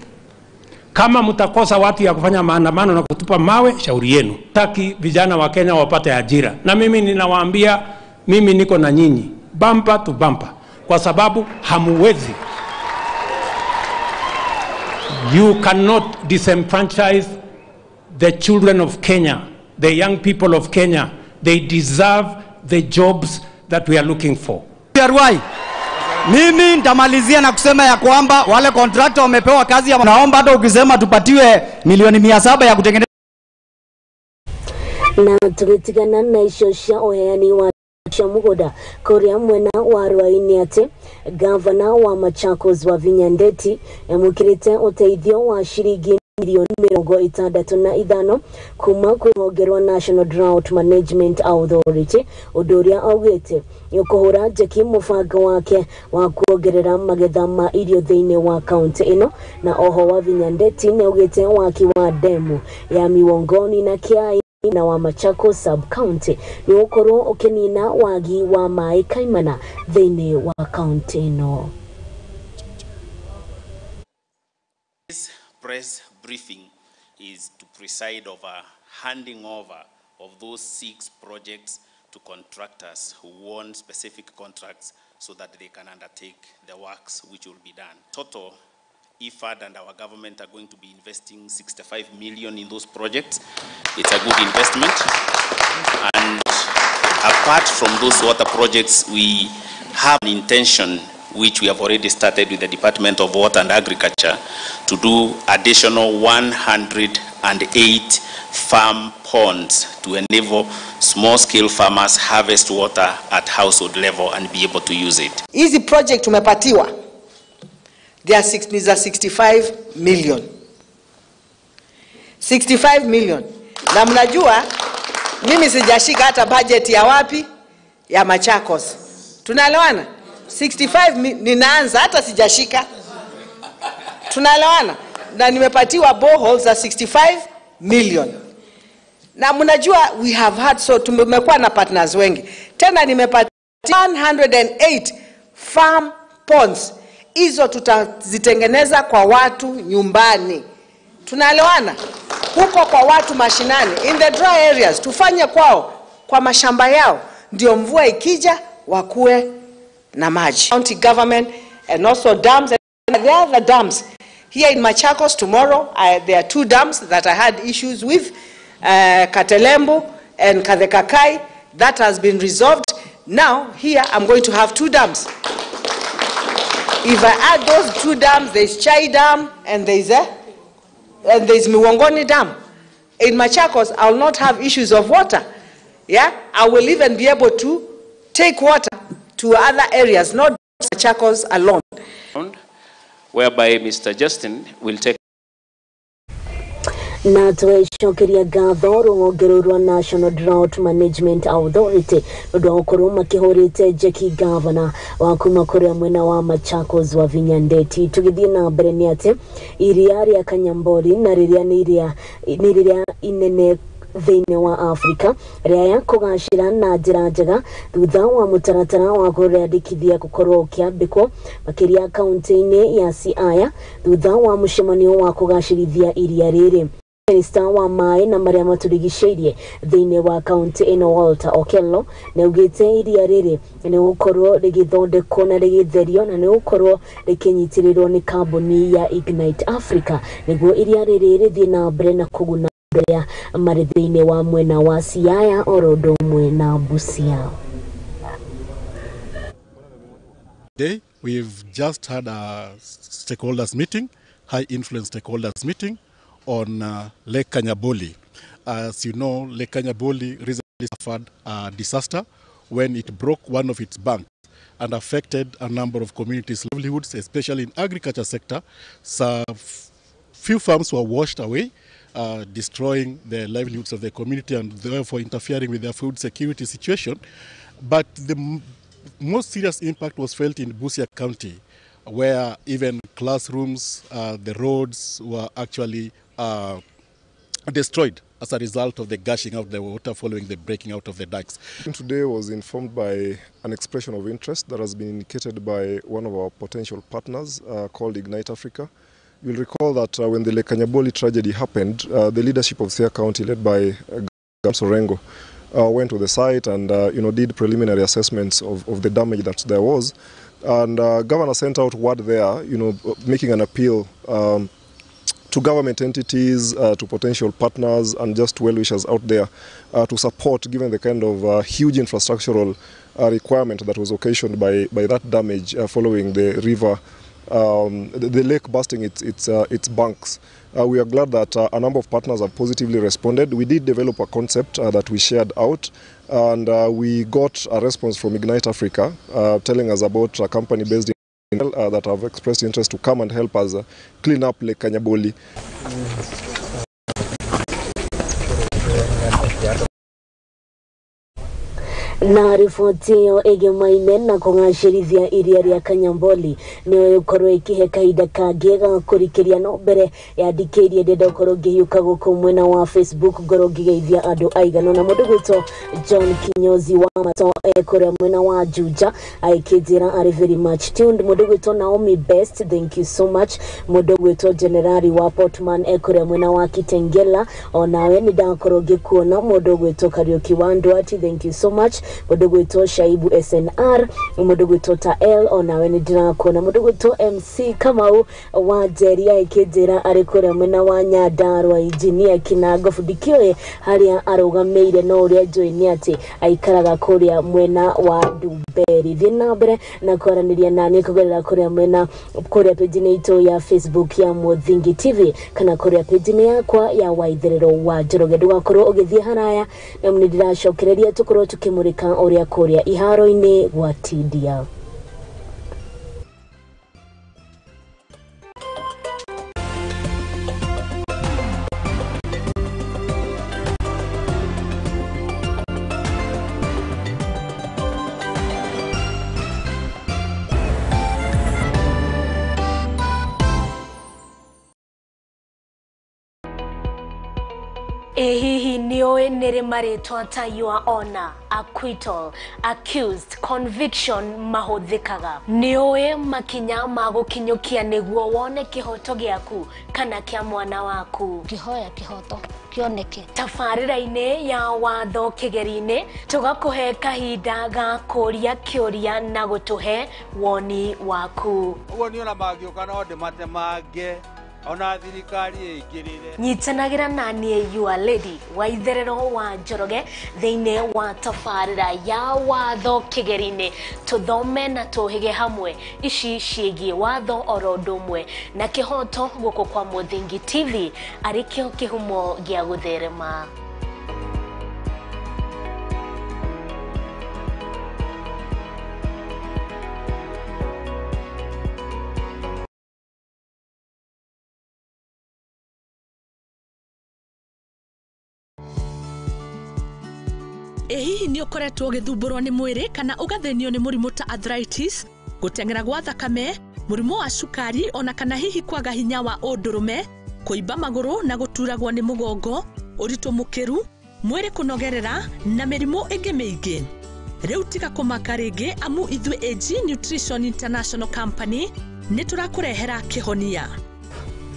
Kama mtakosa watu ya kufanya maandamano na kutupa mawe, shauri yenu. Taki vijana wa Kenya wapate ajira. Na mimi ninawaambia, mimi niko na nyinyi, bumper to bumper, kwa sababu hamuwezi. You cannot disenfranchise the children of Kenya, the young people of Kenya. They deserve the jobs that we are looking for. Mimi nitamalizia na kusema ya kwamba wale contractor wamepewa kazi ya, naomba hata ukisema tupatiwe milioni 700 ya kutengeneza. Na tugitigana na icio cia uheani wa Cia mũgũnda kũrĩa mwena wa Rwaini atĩ gavana wa Machakos Wavinya Ndeti amũkĩrĩte ũteithio wa ciringi milioni 65 kuma kwĩ rũhonge rwa National Drought Management Authority, ũndũ ũrĩa augĩte nĩ ũkũhũra njeki mũbango wake wa kuongerera magetha ma irio thĩinĩ wa kaunti ĩno. Na oho Wavinya Ndeti nĩ augĩte waki wa demu ya Miwongoni na Kiai na wa Machakos sub county nĩ ũgũkorwo ũkĩnina wagi wa maĩ kaimana thĩinĩ wa kaunti ĩno. This press briefing is to preside over handing over of those 6 projects to contractors who won specific contracts so that they can undertake the works which will be done. Total, IFAD and our government are going to be investing 65 million in those projects. It's a good investment. And apart from those water projects, we have an intention, which we have already started with the Department of Water and Agriculture, to do additional 108 farm ponds to enable small-scale farmers harvest water at household level and be able to use it. Hizi project tumepatiwa, they are ni za 65 million. 65 million. Na mnajua mimi sijashika hata budget ya wapi? Ya Machakos. Tunaelewana? 65 ninaanza hata sijashika. Tunaelewana? Na nimepatiwa boreholes za 65 million. Na mnajua we have had, so tumekuwa na partners wengi. Tena nimepatiwa 108 farm ponds. Hizo tutazitengeneza kwa watu nyumbani. Tunaelewana? Huko kwa watu mashinani, in the dry areas, tufanye kwao, kwa mashamba yao, ndio mvua ikija wakue na maji. County government and also dams, and there are the dams. Here in Machakos tomorrow, there are 2 dams that I had issues with, Katelembo and Kathekakai. That has been resolved. Now, here I'm going to have 2 dams. If I add those 2 dams, there's Chai Dam and there's Miwongoni Dam. In Machakos, I will not have issues of water. Yeah, I will even be able to take water to other areas, not Machakos alone. Whereby Mr. Justin will take. Na twecokeria ngatho rũhonge rũu rwa National Drought Management Authority ũndũ wa gũkorwo makĩhũrĩte njeki gavana wa kuma kũrĩa mwena wa Machakos Wavinya Ndeti. Tũgĩthiĩ na mbere nĩ atĩ iria rĩa Kanyambori na rĩrĩa nĩ rĩrĩa inene thĩinĩ wa Afrika rĩaya kũgacĩra na njĩra njega thutha wa mũtaratara wa kũrĩandĩkithia gũkorwo ũkĩambĩkwo makĩria kaunti-inĩ ya Siaya thutha wa mũcemanio wa kũgacĩrithia iria rĩrĩ. Minista wa maĩ na marĩa matũrigicĩirie thĩinĩ wa kaunti ĩno Walter Okello nĩ augĩte iria rĩrĩ nĩ gũkorwo rĩgĩthondekwo na rĩgĩtherio na nĩ gũkorwo rĩkĩnyitĩrĩrwo nĩ kambuni ya Ignite Africa nĩguo iria rĩrĩ rĩthiĩ na mbere na kũguna andũ arĩa marĩ thĩinĩ wa mwena wa Siaya oro ũndũ ũmwe na Busia. Today we've just had a stakeholders meeting, high influence stakeholders meeting on Lake Kanyaboli. As you know, Lake Kanyaboli recently suffered a disaster when it broke one of its banks and affected a number of communities' livelihoods, especially in agriculture sector. So few farms were washed away, destroying the livelihoods of the community and therefore interfering with their food security situation. But the most serious impact was felt in Busia County, where even classrooms, the roads were actually destroyed as a result of the gushing out the water following the breaking out of the dikes. Today was informed by an expression of interest that has been indicated by one of our potential partners called Ignite Africa. You'll recall that when the Lake Kanyaboli tragedy happened, the leadership of Siaya County, led by Governor Sorengo, went to the site and did preliminary assessments of the damage that there was. And Governor sent out word there, making an appeal to government entities, to potential partners, and just well-wishers out there to support, given the kind of huge infrastructural requirement that was occasioned by that damage following the river, the lake bursting its banks. We are glad that a number of partners have positively responded. We did develop a concept that we shared out. And we got a response from Ignite Africa telling us about a company based in that have expressed interest to come and help us clean up Lake Kanyaboli. Na riboti ĩyo ĩgemaine na kũgacĩrithia iria rĩa Kanyamboli nĩyo ĩkorwo ĩkĩhe kahinda kangĩ ga kũrikĩria no mbere yandĩkĩirie ndĩrenda gũkorwo ngĩhiũka gũkũ mwena wa Facebook ngorwo ngĩgeithia andũ aigana na mũndũ gwĩtwo John Kinyozi wa Mato kũrĩa mwena wa Juja aikĩnjĩra arĩ very much tuned. Mũndũ gwĩtwo Naomi Best, thank you so much. Mũndũ gwĩtwo Generali wa Portman kũrĩa mwena wa Kitengela, onawe nĩ ndakorwo ngĩkuona. Mũndũ gwĩtwo Kariuki wa Ndwati, thank you so much. Mũndũ gwĩtwo Shaibu SNR, mũndũ gwĩtwo Tael, onawe nĩ ndĩrakuona. Mũndũ gwĩtwo MC Kamau wa Njeri aikĩnjĩra arĩ kũrĩa mwena wa Nyandarua, Engineer Kinango ndikĩũĩ harĩa arũgamĩire no ũrĩa njũĩ nĩ atĩ aikaraga kũrĩa mwena wa Ndumberi. Thiĩ na mbere na kwaranĩria naniĩ kũgerera kũrĩa mwena kũrĩa page-inĩ itũ ya Facebook ya Mũthingi TV kana kũrĩa page-inĩ yakwa ya Waitherero wa Njoroge. Ndũgakorwo ũgĩthiĩ haraya na nĩ ndĩracokereria tũkorwo tũkĩmũrĩka ũrĩa kũrĩa iharo-inĩ gwa Tindia. Ĩ hihi nĩũĩ nĩrĩ marĩtwa ta your honor, acquittal, accused, conviction mahũthĩkaga? Nĩũĩ makinya ma gũkinyũkia nĩguo wone kĩhoto gĩaku kana kĩa mwana waku? Ngĩhoya kĩhoto kĩoneke. Tabarĩra-inĩ ya watho kĩgeri-inĩ tũgakũhe kahinda ga kũria kĩũria na gũtũhe woni waku. Ũguo niĩ ona mangĩũka no ndĩmatemange ona thirikari ĩingĩrĩre. Nyitanagĩra na niĩ your lady Waitherero wa Njoroge thĩinĩ wa tabarĩra ya watho kĩgeri-inĩ, tũthome na tũhĩge hamwe ici ciĩgiĩ watho oro ũndũ ũmwe na kĩhoto gũkũ kwa Mũthingi TV arĩ kĩo kĩhumo gĩa gũtherema. Ĩ hihi nĩ ũkoretwo ũgĩthumbũrwo nĩ mwĩrĩ kana ũgathĩnio nĩ mũrimũ ta arthritis, gũteng'era gwa thakame, mũrimũ wa cukari ona kana hihi kwaga hinya wa ũndũrũme, kũimba magũrũ na gũturagwo nĩ mũgongo, ũritũ mũkĩru, mwĩrĩ kũnogerera na mĩrimũ ĩngĩ mĩingĩ? Rĩu tiga kũmaka rĩngĩ amu ithuĩ AG Nutrition International Company nĩ tũrakũrehera kĩhonia.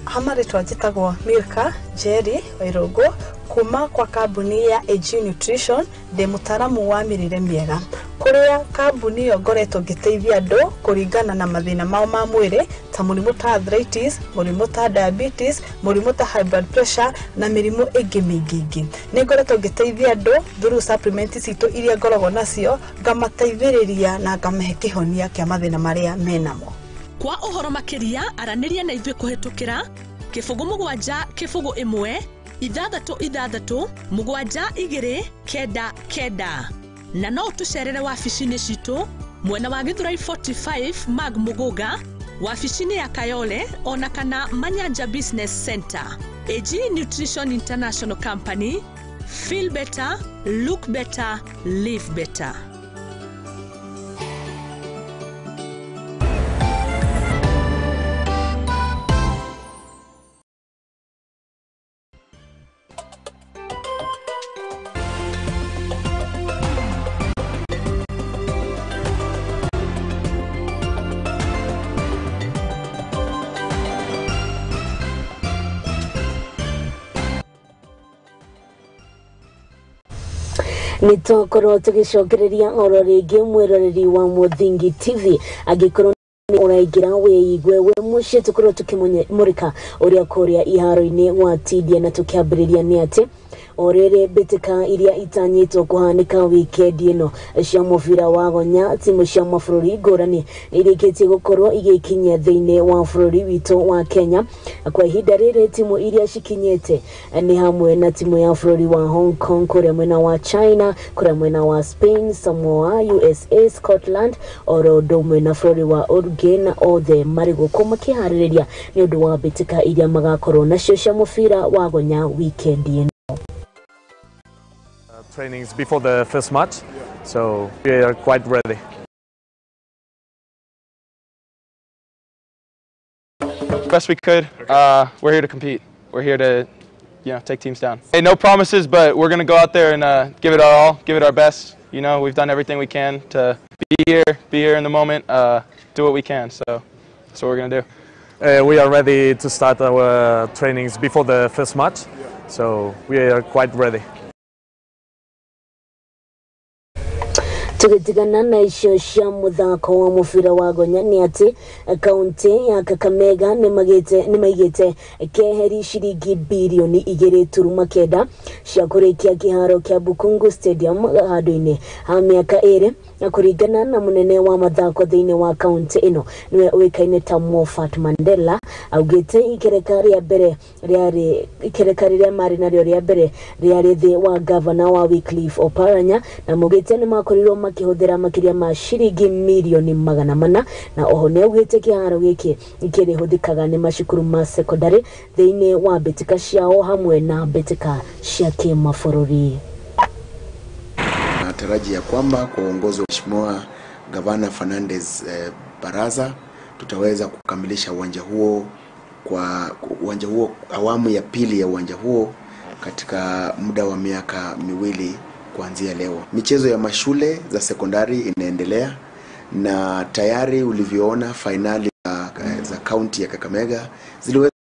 Ha marĩtwa njĩtagwo Milka Njeri Wairũngũ kuma kwa kambuni ya AG Nutrition, ndĩ mũtaaramu wa mĩrĩre mĩega kũrĩa kambuni ĩyo ngoretwo ngĩteithia andũ kũringana na mathĩna mao ma mwĩrĩ ta mũrimũ ta arthritis, mũrimũ ta diabetes, mũrimũ ta high blood pressure na mĩrimũ ĩngĩ mĩingĩ ĩngĩ. Nĩ ngoretwo ngĩteithia andũ through supplement citũ iria ngoragwo nacio, ngamateithĩrĩria na ngamahe kĩhonia kĩa mathĩna marĩa menamo. Kwa ũhoro makĩria aranĩria na ithuĩ kũhĩtũkĩra 07 0 1 6 6 7 2 9 9 na no ũtũcerere wabici-inĩ citũ mwena wa Githurai 45 Mag Muguga, wabici-inĩ ya Kayole ona kana Manyanja Business Center. AG Nutrition International Company, feel better, look better, live better. Nĩ twakorwo tũgĩcokereria oro rĩngĩ mwĩroreri wa Mũthingi TV angĩkorwo nĩ ũraingĩra wĩigue wĩ mũciĩ tũkorwo tũkĩmũrĩka ũrĩa kũrĩa iharo-inĩ gwa Tindia na tũkĩambĩrĩria nĩ atĩ O rĩrĩ mbĩtĩka iria itanyĩtwo kũhanĩka wikendi ĩno cia mũbira wa gonya timu cia mabũrũri ngũrani nĩ irĩkĩtie gũkorwo igĩkinyia thĩinĩ wa bũrũri witũ wa Kenya. Kwa ihinda rĩrĩ timu iria cikinyĩte nĩ hamwe na timu ya bũrũri wa Hong Kong kũrĩa mwena wa China, kũrĩa mwena wa Spain, Samoa, USA, Scotland oro ũndũ ũmwe na bũrũri wa Uruguay, na othe marĩ gũkũ makĩharĩrĩria nĩ ũndũ wa mbĩtĩka iria magakorwo nacio cia mũbira wa gonya wikendi ĩno. Trainings before the first match, so we are quite ready. Best we could. We're here to compete. We're here to, you know, take teams down. Hey, no promises, but we're gonna go out there and give it our all, give it our best. You know, we've done everything we can to be here in the moment, do what we can. So that's what we're gonna do. We are ready to start our trainings before the first match, so we are quite ready. Tũgĩtigana na icio cia mũthako wa mũbira wa gonya nĩ atĩ kaunti ya Kakamega nĩ maigĩte keheri ciringi birioni 2.9 cia kũrĩkia kĩharo kĩa Bukungu Stadium handũ-inĩ ha mĩaka 2, na kũringana na mũnene wa mathako thĩinĩ wa kaunti ĩno nĩwe ũĩkaine ta Moffat Mandela, augĩte ikereka rĩa mbere rĩarĩ ikereka rĩrĩa marĩ narĩo rĩa mbere rĩarĩ thĩ wa gavana wa Wycliffe Oparanya, na maugĩte nĩ makorirwo makĩhũthĩra makĩria ma ciringi mirioni 400, na oho nĩ augĩte kĩharo gĩkĩ kĩrĩhũthĩkaga nĩ macukuru ma secondary thĩinĩ wa mbĩtĩka ciao hamwe na mbĩtĩka cia kĩmabũrũri. Natarajia kwamba kwa uongozi wa Mheshimiwa Gavana Fernandez Baraza tutaweza kukamilisha uwanja huo kwa uwanja huo awamu ya pili ya uwanja huo katika muda wa miaka 2 kuanzia leo. Michezo ya mashule za sekondari inaendelea na tayari ulivyoona fainali za kaunti ya Kakamega ziliweza.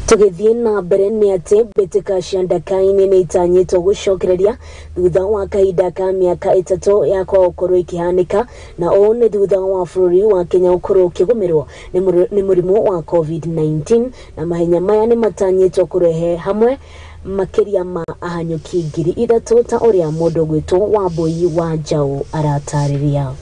Tũgĩthiĩ na mbere nĩ atĩ mbĩtĩka cia Ndakaini nĩ itanyĩtwo gũcokereria thutha wa kahinda ka mĩaka 3 ya kwaga gũkorwo ikĩhanĩka, na ũũ nĩ thutha wa bũrũri wa Kenya gũkorwo ũkĩgũmĩrwo nĩ mũrimũ wa COVID-19, na mahenya maya nĩ matanyĩtwo kũrehe hamwe makĩria ma ahanyũki 3,000 ta ũrĩa mũndũ ũgwĩtwo Wambui wa Njaũ aratarĩria.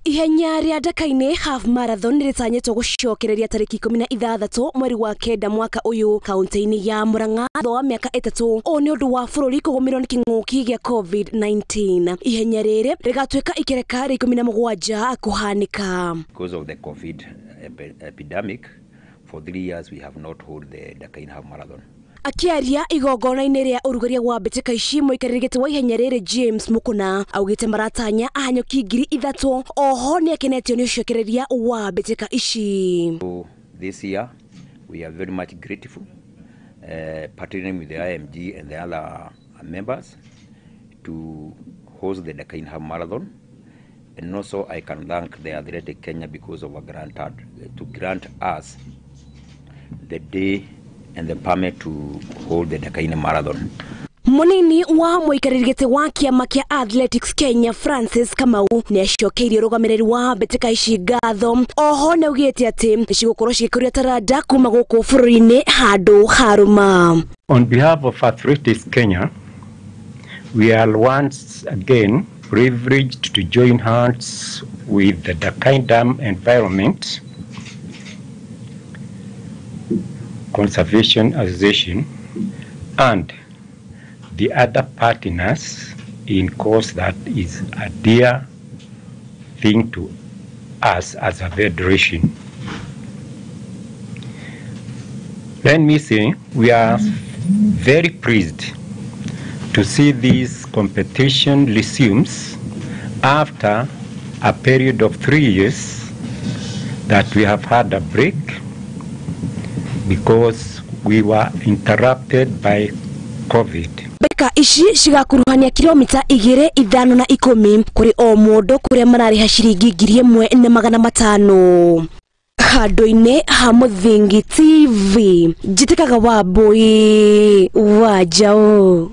Ihenya rĩa Ndakaini Half Marathon nĩ rĩtanyĩtwo gũcokereria tarĩki 16 mweri wa 9 mwaka ũyũ kaunti-inĩ ya Murang'a thutha wa mĩaka 3, ũũ nĩ ũndũ wa bũrũri kũgũmĩrwo nĩ kĩng'ũki gĩa COVID-19. Ihenya rĩrĩ rĩgatuĩka ikereka rĩa 17 kũhanĩka. Because of the COVID epidemic, for 3 years we have not held the Ndakaini Half Marathon. Akiaria igongona-inĩ rĩa ũrugarĩa wa mbĩtĩka ici mũikarĩri gĩtĩ wa ihenya rĩrĩ James Mukuna augĩte maratanya ahanyũki 3,000. Oho nĩ akenetio nĩ ũcokereria wa mbĩtĩka ici. So this year we are very much grateful partnering with the IMG and the other members to host the Ndakaini Half Marathon. And also I can thank the Athletic Kenya because of a grant to grant us the day and the permit to hold the Ndakaini Marathon. Munini wa mũikarĩri gĩtĩ wa kĩama kĩa Athletics Kenya Francis Kamau nĩ acokeirie ũrũgamĩrĩri wa mbĩtĩka ici ngatho. Oho nĩ augĩte atĩ cigũkorwo cigĩkũria taranda kuma gũkũ bũrũri-inĩ handũ harũma. On behalf of Athletics Kenya, we are once again privileged to join hands with the Ndakaini Dam Environment Conservation Association and the other partners in cause that is a dear thing to us as a federation. Let me say, we are very pleased to see this competition resumes after a period of 3 years that we have had a break because we were interrupted by COVID. Mbĩtĩka ici cigakuruhania kilomita 2, 5 na 10 kũrĩ o mũndũ kũrĩa mararĩha ciringi 1,500. Handũ-inĩ ha Mũthingi TV, njĩtĩkaga Wambui wa Njaũ.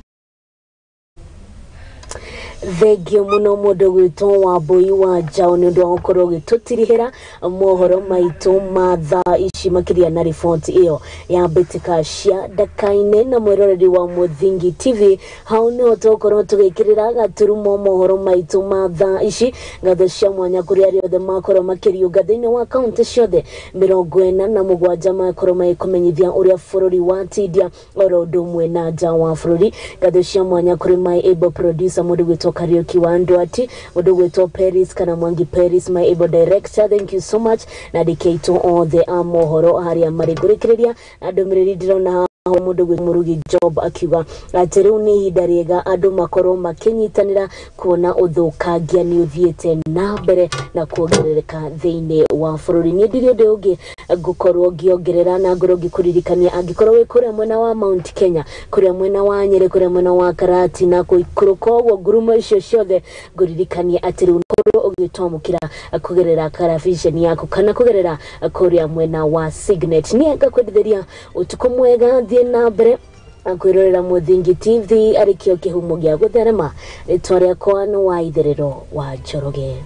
Thengio muno mundu gwitwo Wambui wa Njaũ nĩ ũndũ wa gũkorwo ũgĩtũtirihĩra mohoro maitũ ma thaa ici makĩria na riboti ĩyo ya mbĩtĩka cia Ndakaine. Na mwĩroreri wa Mũthingi TV, hau nĩho tũgũkorwo tũgĩkĩrĩra gaturumo mohoro maitũ ma thaa ici. Ngatho cia mwanya kũrĩ arĩa othe makorwo makĩriũnga thĩinĩ wa kaunti ciothe 47, makorwo magĩkũmenyithia ũrĩa bũrũri watindia oro ũndũ ũmwe na nja wa bũrũri. Ngatho cia mwanya kũrĩ my able producer mũndũ gwĩtwo Kariuki wa Ndwati, mũndũ gwĩtwo Paris kana Mwangi Paris, my able director, thank you so much, na andĩki aitũ othe a mohoro harĩa marĩ. Ngũrĩkĩrĩria na ndũmĩrĩri ndĩrona haha mũndũ gwĩ Mũrugi Job akiuga atĩ rĩu nĩ ihinda rĩega andũ makorwo makĩnyitanĩra kuona ũthũkangia nĩ ũthiĩte na mbere na kuongerereka thĩinĩ wa bũrũri. Niĩ ndirĩ ũndũ ũngĩ ngũkorwo ngĩongerera na ngorwo ngĩkũririkania angĩkorwo wĩ kũrĩa mwena wa Mount Kenya, kũrĩa mwena wa Nyĩrĩ, kũrĩa mwena wa Karatina, gũikũrũka ũguo ngurumo icio ciothe, ngũririkania atĩ rĩu ũkorwo ũgĩtwamũkĩra kũgerera karabiceni yaku kana kũgerera kũrĩa mwena wa Signet. Niĩ ngakwendithĩria ũtukũ mwega, thiĩ na mbere kwĩrorera Mũthingi TV arĩ kĩo kĩhumo gĩa gũtherema. Rĩtwa rĩakwa nĩ wa Itherero wa Njoroge.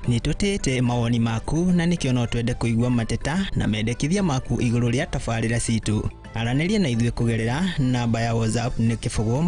Nĩ tũtĩĩte mawoni maku na nĩkĩo no twende kũigua mateta na mendekithia maku igũrũ rĩa tabarĩra citũ. Aranĩria na ithuĩ kũgerera namba ya WhatsApp nĩ 0.